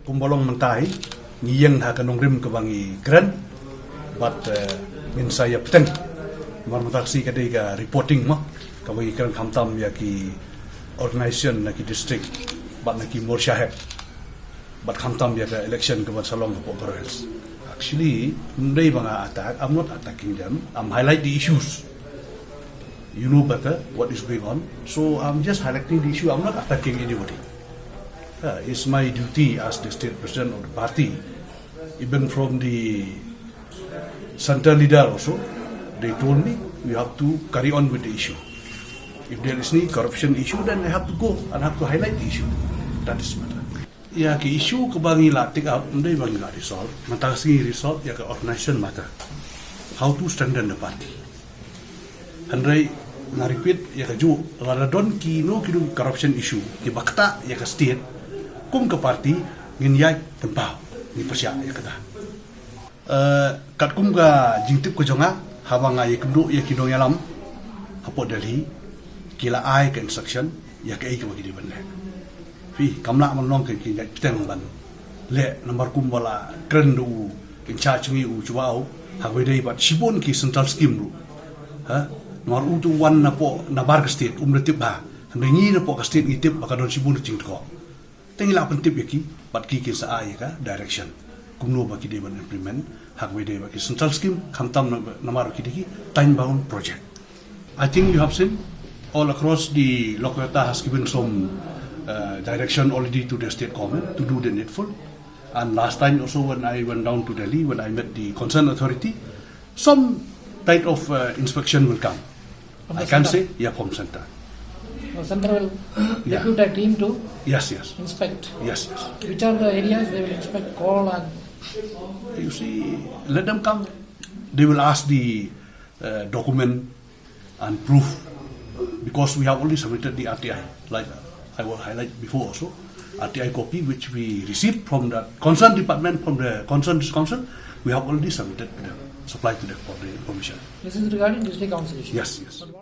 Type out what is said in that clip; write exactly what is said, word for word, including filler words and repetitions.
Kumba long mynta hi, ngi ïeng ha ka nongrim kaba ngi kren, bad eh, ngin sa ïa bteng. Namar mynta ka sngi ka dei ka reporting mo, kaba ngi kren khamtam ïa ki organization na ki district, bad na ki Morshah hep, bad khamtam ïa ka election kaba sa long hapoh Garo Hills. Actually, ym dei ba nga attack, I'm not attacking them. I'm highlight the issues. You know better what is going on. So I'm just highlighting the issue. I'm not attacking anybody. Uh, it's my duty as the state president of the party. Even from the center leader also, they told me we have to carry on with the issue. If there is any corruption issue, then I have to go and have to highlight the issue. That is matter. Ïa ka issue kaba ngi la take up, ym dei ba ngi la resolve. Mynta ka sngi resolve ïa ka organization matter. How to strengthen the party. Hynrei nga repeat ïa kajuh, lada don kino kino corruption issue kiba ktah ïa ka state, kum ka party ngin ïai pynpaw, ngin pyrshah ïa kata. Eh, katkum ka jingtip ka jong nga, haba nga ïakynduh ïa ki nongïalam hapoh Delhi, ki la ai ka instruction ïa kaei kaba ki dei ban leh. Phi, kam lah ban long ka jingïaid bteng ban leh, namar kumba la kren da u in charge jong ngi, u Shuwa, ha kaba ïadei bad shibun ki central scheme ruh. Ha? Namar uto u wan napoh, nabar ka state, um da tip bha. Hynrei ngi napoh ka state ngi tip ba ka don shibun ka jingthoh. Te ngi la pyntip ïa ki, bad ki kin sa ai ïa ka direction kumno ba ki dei ban implement ha kaba ïadei bad ki central scheme, khamtam na, namar ki dei ki time bound project. I think you have seen all across the Lokayukta has given some uh, direction already to the state government to do the needful. And last time also when I went down to Delhi, when I met the concerned authority, some type of uh, inspection will come. From I the can center? Say, yeah, from center. The center will Yeah. Depute a team to Yes, yes. Inspect. Yes, yes. Which are the areas they will inspect coal and You see, let them come. They will ask the uh, document and proof, because we have already submitted the R T I, like I will highlight before also, R T I copy which we received from the concerned department, from the concerned council, we have already submitted to them, supplied to them for the information. This is regarding district council issue. Yes, yes.